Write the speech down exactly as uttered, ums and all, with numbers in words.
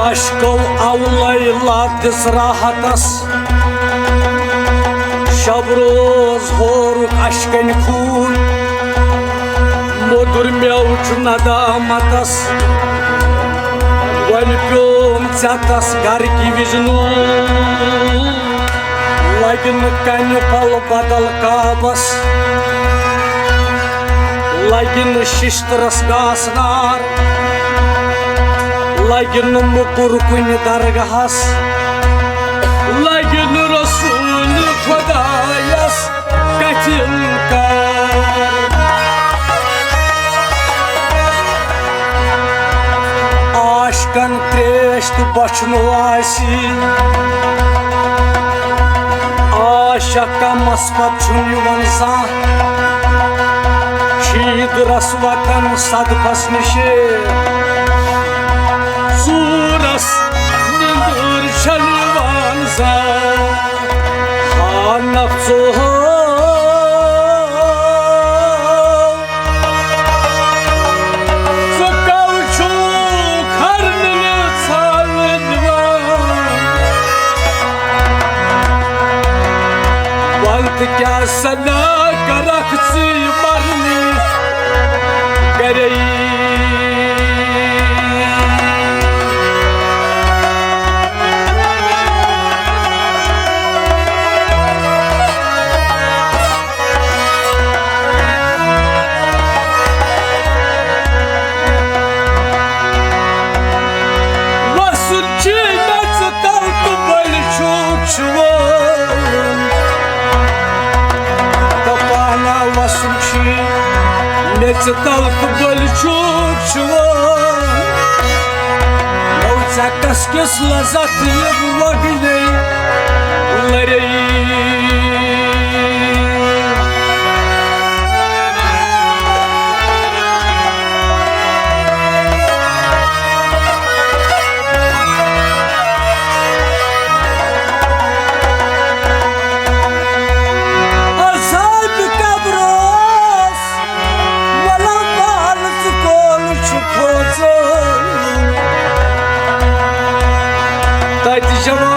عشقو اولے لاتس راحتس، شب روز ہورُکھ اشکن خوٗن۔ مودُر میوٕ چھُ ندامتس، وۄنۍ پیوم ژےٚ تس گرٕ کہِ وِزِ نوٗن۔ لگہِ نہٕ کنہِ پھل بدل کعبس، لگہِ نہٕ ششترس گاسہٕ نار، لگہِ نہٕ مُکُر کُنہِ درگاہس، لگہِ نہٕ رسول خدایس کتھِ انکار۔ عاشقن تریش تہٕ بۄچھنو آسی، عاشق کمس پتہٕ چھُنہٕ یِوان زانٛہہ۔ شیٖدرس وطن صدفس نِشے، ژوٗرس نِندٕر چھنہٕ یِوان زانٛہہ۔ ہا نفسو ہو، ژٕ کَو چھُکھ ہرنہٕ ژھانٛڈنہٕ دِوان؟ وَن تہٕ کیٛاہ سنا کَرَکھ ژٕے مرنہٕ گَرے؟ وسُن چھُ مےٚ ژٕ تل تہٕ بٔلۍ چھُکھ شِوان۔ دپانا وسُن چھُ مےٚ ژٕ تل تہٕ بٔلۍ چھُکھ شِوان۔ نو ژےٚ کس کِس لذت یِم وگنے لرے۔ عذاب قبرس ولو پال ژٕ کول چھُ کھوژان۔ تتہِ جوان